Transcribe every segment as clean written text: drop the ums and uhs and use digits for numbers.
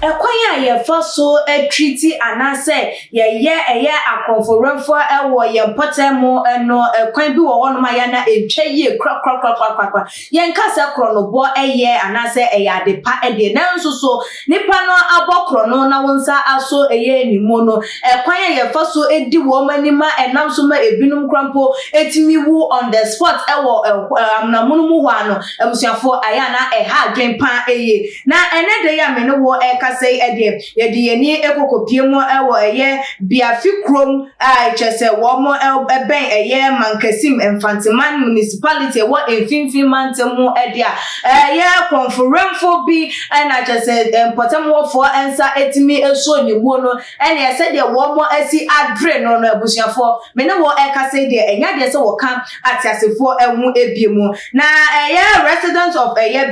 Ɛkwan a yɛfa so treat anaasɛ yɛyɛ ɛyɛ akorɔmfowerɛmfoɔ wɔ yɛn mpɔtam no, ɛkwan bi wɔ hɔnom a yɛ na ɛntwa yie korakorakorakorakora. Yɛnka sɛ korɔnobɔ yɛ anaasɛ ɛyɛ ade pa deɛ, nanso so nipa no abɔ korɔno na wo nsa asɔ ɛyɛ ne mu no, ɛkwan a yɛfa so di wɔn anim a ɛnam so ma ebinom koraa mpo tumi wu on the spot wɔ amonamono mu hɔ ano, abusuafoɔ, ayɛ a na ɛha adwene paa yie. Na ɛnɛ da yi a me ne wo rekasa yi deɛ, yɛde yɛn ani kɔkɔpie mu wɔ ɛyɛ Biafi kurom a kyerɛ sɛ wɔn bɛn ɛyɛ Mankasim Mfanteman Municipality ɛwɔ Mfimfini Mantam mu deɛ a, ɛyɛ Kɔmfowerɛmfoɔ bi na kyerɛ sɛ mpɔtamwɔfoɔ nsa tumi sɔ ne mu no, ɛneɛ sɛdeɛ wɔn asi adwere no no, abusuafoɔ, me ne wo rekasa yi deɛ, ɛnyɛ adeɛ sɛ wɔka ateasefoɔ ho bio mu. Na ɛyɛ resident of ɛyɛ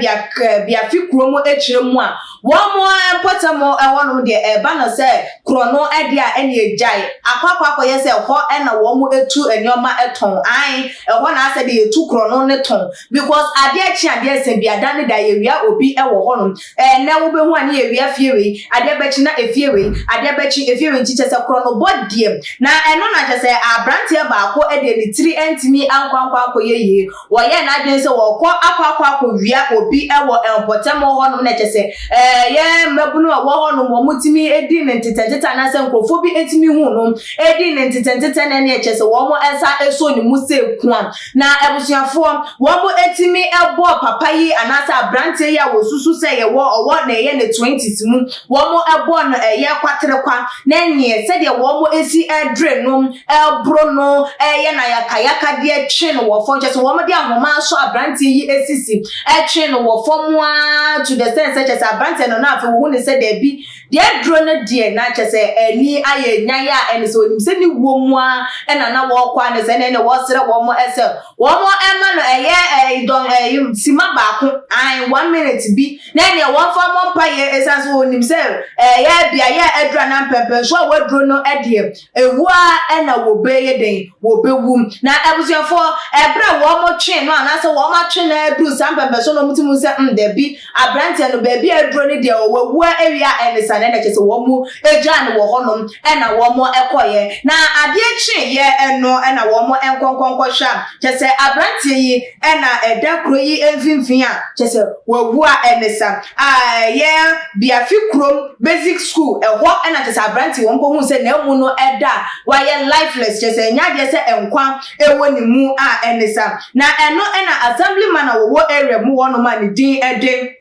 Biafi kurom akyire mu a, wɔn mpɔtam hɔnom deɛ, ɛba no sɛ korɔno deɛ a, ɛne gyae akɔ akɔ akɔyɛ sɛ ɛhɔ na wɔn tu nneɛma tɔn. Ae, ɛhɔ na asɛ de yɛtu korɔno ne tɔn because adeɛ kye adeɛ sɛ bi ada ne da yɛwia obi wɔ hɔnom. Ɛnɛ wobɛhu a ne yɛwia fie wei, adeɛ bɛkye na efie wei, adeɛ bɛkye efie wei, nti kyɛ sɛ korɔno bɔ deɛ. Na ɛno na kyɛ sɛ aberanteɛ baako deɛ ne tiri ntumi ankɔ ankɔ akɔyɛ yie. Wɔyɛ n'adwene sɛ wɔkɔ akɔ akɔ akɔwia obi wɔ mpɔtam hɔnom, na kyɛ sɛ ɛyɛ mmabunu a ɛwɔ hɔnom wɔn tumi di ne ntetɛntetɛ anaasɛ nkurɔfoɔ bi tumi hu no di ne ntetɛntetɛ, na ɛne kyɛ sɛ wɔn nsa so ne mu sɛ kua. Na abusuafoɔ, wɔn tumi bɔ papa yi anaasɛ aberanteɛ yi a wɔsusu sɛ yɛwɔ ɔwɔ na ɛyɛ ne 20s mu, wɔn bɔ no ɛyɛ kwaterekwa, na ɛneɛ sɛdeɛ wɔn esi ɛdere no, ɛboro no, ɛyɛ na yakayakadeɛ twe no wɔ fam, kyɛ sɛ wɔn de ahoma asɔ aberanteɛ yi esisi ɛtwe no wɔ fam aa to the sense kyɛ sɛ aberanteɛ no na afei wɔhu ne sɛ dɛbi deɛ aduro no deɛ, na kyɛ sɛ ani ayɛ nyan a ɛne sɛ onim sɛ ne wuo mu a ɛna na wɔrekɔ a ne sɛ ɛne wɔsrɛ wɔn ɛsɛ wɔn ɛma no ɛyɛ ɛɛ dɔn ɛɛ sima baako ayi 1 minute bi, na ɛneɛ wɔmfa mmɔ mpaeɛ, ɛsiane sɛ wɔnim sɛ ɛyɛ beaeɛ a aduru anaa mpɛmpɛnso a wɔaduro no deɛ, ewu a ɛna wɔbɛyɛ den wɔbɛwu. Na abusuafoɔ, ɛberɛ a wɔn twe no anaasɛ wɔn atwe no aduru saa mpɛmpɛnso no, wɔn ti mu sɛ dabi, aberanteɛ no baabi a aduro no deɛ, wɔwawu awie a ɛne sa, na ɛna kyerɛ sɛ wɔn mu agya no wɔ hɔnom ɛna wɔn ɛkɔyɛ. Na adeɛ kyeeɛ ɛno ɛna wɔn nkɔnkɔnkɔhwɛ a, kyerɛ sɛ aberanteɛ yi ɛna ɛda kuro yi mfimfini a kyerɛ sɛ wawu a ɛne sa a ɛyɛ Biafi kurom basic school ɛhɔ ɛna kyerɛ sɛ aberanteɛ wɔn kɔhu sɛ n'amu no ɛda a wayɛ lifeless, kyerɛ sɛ ɛnyɛ adeɛ sɛ nkwa ɛwɔ ne mu a ɛne sa. Na ɛno ɛna assemblyman a wɔwɔ area mu hɔnom a ne din ɛde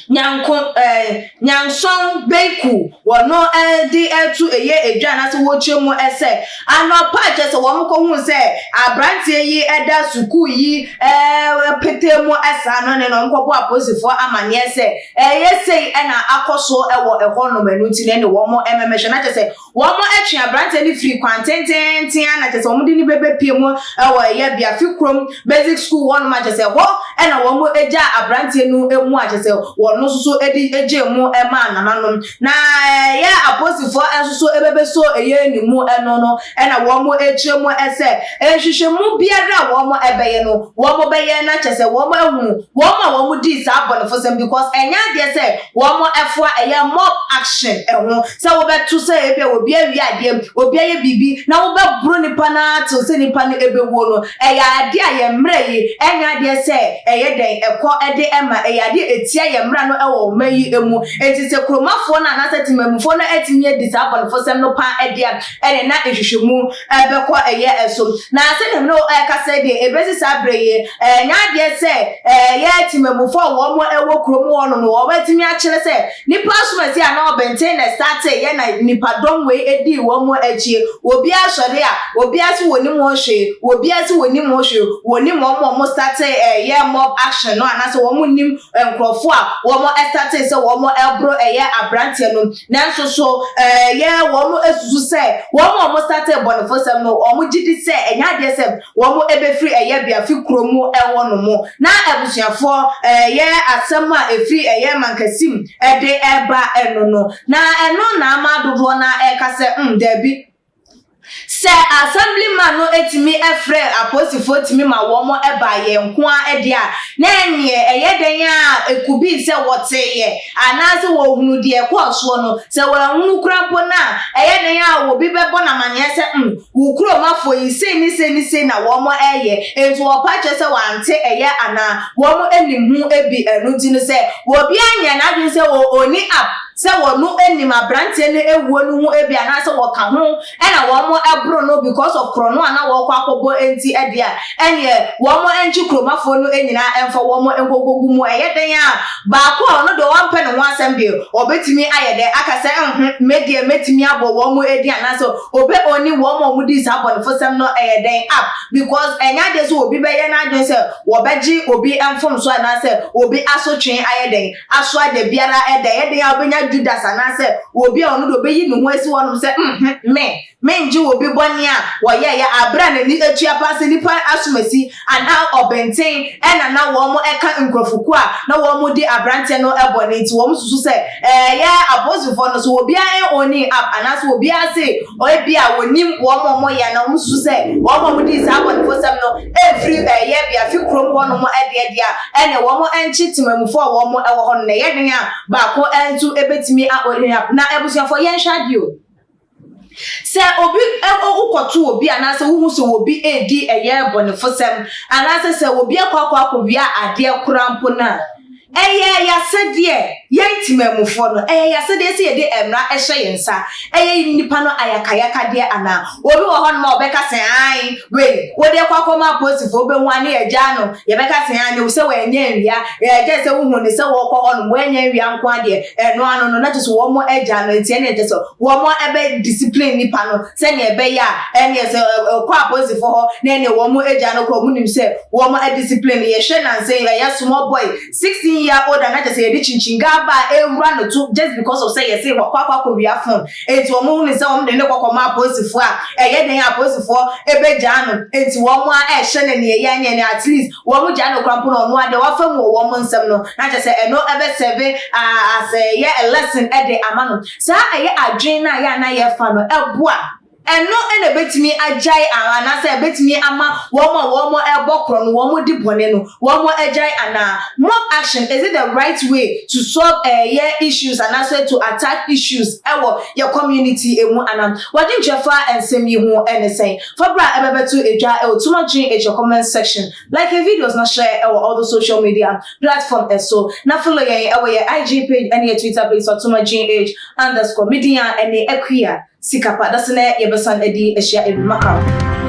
Nyanko Nyansɔn Beiku, wɔno ɛde ɛto ɛyɛ edwa anaasɛ wɔkyerɛ mu ɛsɛ anɔpa a kyerɛ sɛ wɔn kɔhu sɛ aberanteɛ yi ɛda sukuu yi pete mu ɛsaa no ne no nkɔbɔ apolisifoɔ amanneɛ sɛ ɛyɛ sei ɛna akɔ so ɛwɔ ɛhɔnom. Ɛno nti no ɛne wɔn ɛmɛmɛhwɛ na kyerɛ sɛ wɔn atwe aberanteɛ no firi kwan tententen a na kyerɛ sɛ wɔn de ne bɛbɛpie mu ɛwɔ ɛyɛ Biafi kurom basic school hɔnom a kyerɛ sɛ hɔ ɛna wɔn agya aberanteɛ no mu a kyerɛ sɛ wɔn nso so de agye mu ɛmaa nananom. Na ɛyɛ apolisifoɔ nso so ɛbɛbɛso ɛyɛ ne mu ɛno no ɛna wɔn akyerɛ mu ɛsɛ nhwehwɛmu biara a wɔn ɛbɛyɛ no, wɔn bɛyɛ, na kyerɛ sɛ wɔn ahu wɔn a wɔn di saa abɔnefosɛm, because ɛnyɛ adeɛ sɛ wɔn ɛfoa ɛyɛ mob action ɛho sɛ wɔbɛto sɛ ebi a obi awie adeɛ, obi ayɛ biribi na wɔbɛboro nipa naa till sɛ nipa no ɛbɛwuo no, ɛyɛ adeɛ a yɛn mmerɛ yi ɛnyɛ adeɛ sɛ ɛyɛ dɛn ɛkɔ ɛde ɛma ɛyɛ adeɛ etia yɛn mmerɛ no ɛwɔ ɔman yi mu. Eti sɛ kuromafoɔ no anaasɛ temamufoɔ no atumi adi saa abɔnefosɛm no paa ɛdeɛ, ɛne na nhwehwɛmu ɛbɛkɔ ɛyɛ ɛso. Na sɛdeɛ no ɛkasa deɛ, ebesi saa berɛ yi, ɛnyɛ adeɛ sɛ ɛyɛ temamufoɔ a wɔn ɛwɔ kurom hɔnom wɔbɛtumi akyerɛ sɛ nipa asomasi a na ɔbɛnten na ɛstart yɛ na nipadɔm wei edi wɔn akyi. Obiara sɔre a, obiara sɛ wɔnim wɔn hwee, obiara sɛ wɔnim wɔn hwee, wɔnim wɔn a wɔn start ɛyɛ mob action no anaasɛ wɔn nim nkurɔfoɔ a wɔn ɛstart sɛ wɔn ɛboro ɛyɛ aberanteɛ no. Nanso so ɛyɛ wɔn esusu sɛ wɔn a wɔn start bɔnefosɛm no, wɔn gye di sɛ ɛnyɛ adeɛ sɛ wɔn ɛbɛfiri ɛyɛ Biafi kurom ɛwɔ no mu. Na abusuafoɔ, ɛyɛ asɛm a efiri ɛyɛ Mankasim ɛde ɛba ɛno no, na ɛno na ama dodoɔ na ɛka sɛ daabi. Sɛ assemblyman no tumi frɛ apolisifoɔ tumi ma wɔn ba yɛn nko ara deɛ a, na ɛnneɛ ɛyɛ dɛn ara a ɛkubii sɛ wɔteeɛ anaasɛ wɔhunuu deɛ ɛkɔɔ soɔ no. Sɛ wɔanhunu koraa mpo no a, ɛyɛ dɛn ara a obi bɛbɔ no amanneɛ sɛ, Umm, wo kuromafoɔ yi, sei ne sei ne sei na wɔreyɛ. Enti wɔpa kyerɛ sɛ wɔante ɛyɛ anaa wɔn nim ho bi. Ɛno nti no sɛ obi anyɛ n'adwene sɛ ɔnni app sɛ wɔno nim aberanteɛ no awuo no ho bi anaasɛ wɔka ho na wɔn boro no because of korɔno a na wɔrekɔ akɔbɔ nti deɛ a, ɛneɛ wɔn nkye kuromafoɔ no nyinaa mfa wɔn nkɔkɔgu mu. Ɛyɛ dɛn a baako a ɔno deɛ ɔmpɛ ne ho asɛm deɛ ɔbɛtumi ayɛ dɛn aka sɛ nho me deɛ mɛtumi abɔ wɔn din anaasɛ ɔbɛ oni wɔn a wɔdii saa abɔnefosɛm no ɛyɛ dɛn up because ɛnyɛ adeɛ sɛ obi bɛyɛ n'adwene sɛ wɔbɛgye obi mfomsoɔ anaasɛ obi asotwe ayɛ dɛn asoa da biara da. Ɛyɛ den a wobɛnya Judas anaasɛ obi a ɔno deɛ ɔbɛyi ne ho asi hɔnom sɛ, Mmhmm, me, mengye obi bɔne a wɔyɛeɛ aberɛ a n'ani atua paa sɛ nnipa asomasi anaa ɔbɛnten na na wɔka nkurɔfokuo a na wɔredi aberanteɛ no bɔne nti wɔn susu sɛ ɛyɛ apolisifoɔ no so obiara owning up anaasɛ obiara se ebia wɔnim wɔn a wɔyɛ anaa wɔn susu sɛ wɔn a wɔdii saa abɔnefosɛm no ɛmfiri ɛyɛ bea fi kurom hɔnom deɛ deɛ a ɛne wɔn nkye temamufoɔ a wɔn wɔ hɔ no na ɛyɛ den a baako nso ɛbɛtumi a owning up. Na abusuafoɔ yɛnhwɛ adeɛ o. Sɛ obi wokɔto obi anaasɛ wohu sɛ obi redi ɛyɛ bɔnefosɛm anaasɛ sɛ obi akɔ akɔ akɔwia adeɛ koraa mpo no a, ɛyɛ yɛasɛdeɛ, yɛn temamufoɔ no, ɛyɛ yɛasɛdeɛ sɛ yɛde mmara hyɛ yɛn nsa. Ɛyɛ nnipa no ayakayakadeɛ anaa? Obi wɔ hɔnom a ɔbɛka sɛ, ae, wei, wode kɔ akɔma apolisifoɔ, wobɛhu a ne yɛagyaa no. Yɛbɛka sɛ, aane, sɛ wannya anwia, ɛɛ, sɛ wohu no sɛ wɔkɔ hɔnom, wannya anwia nko ara deɛ, ɛno ano no, na kyerɛ sɛ wɔagyaa no, nti ɛnneɛ kyerɛ sɛ wɔbɛ discipline nipa no sɛdeɛ ɛbɛyɛ a, ɛnneɛ sɛ ɔkɔ apolisifoɔ hɔ na ɛnneɛ wɔagyaa no koraa, wɔnim sɛ wɔn discipline no. Yɛhwɛ nansa yi, ɛyɛ small boy, 16 year old a na kyerɛ sɛ yɛde kyinkyin ba a ɛrewura no to just because of sɛ yɛse wakɔ akɔ akɔwia phone. Enti wɔn hunu sɛ wɔn de no kɔ kɔma apolisifoɔ a, ɛyɛ den a apolisifoɔ bɛgyaa no. Enti wɔn a ɛrehyɛ no nea ɛyɛ anyɛ no, at least wɔn gyaa no koraa mpo no, ɔno ara deɛ wafa mu wɔ wɔn nsam no, na kyerɛ sɛ ɛno bɛ serve as ɛyɛ a lesson de ama no. Saa ɛyɛ adwene no a yɛ a na yɛfa no, ɛboa. Ɛno na ɛbɛtumi agyae anaasɛ ɛbɛtumi ama wɔn a wɔrebɔ korɔ no, wɔredi bɔne no, wɔagyae anaa? Mob action, is it the right way to solve ɛyɛ issues anaasɛ to attack issues ɛwɔ yɛ community mu anaa? W'adwenkyerɛ fa nsɛm yi ho ne sɛn? Fa bra ɛbɛbɛto dwa ɛwɔ Too Much GH comment section. Like yɛn videos na share ɛwɔ all the social media platform ɛso. Na follow yɛn ɛwɔ yɛ IG page ɛne yɛ Twitter page so Too Much GH underscore. Me din a ɛne Akua Sikapa. Dase nɛ yɛbɛsan adi ahyia ɛbi. Makaw.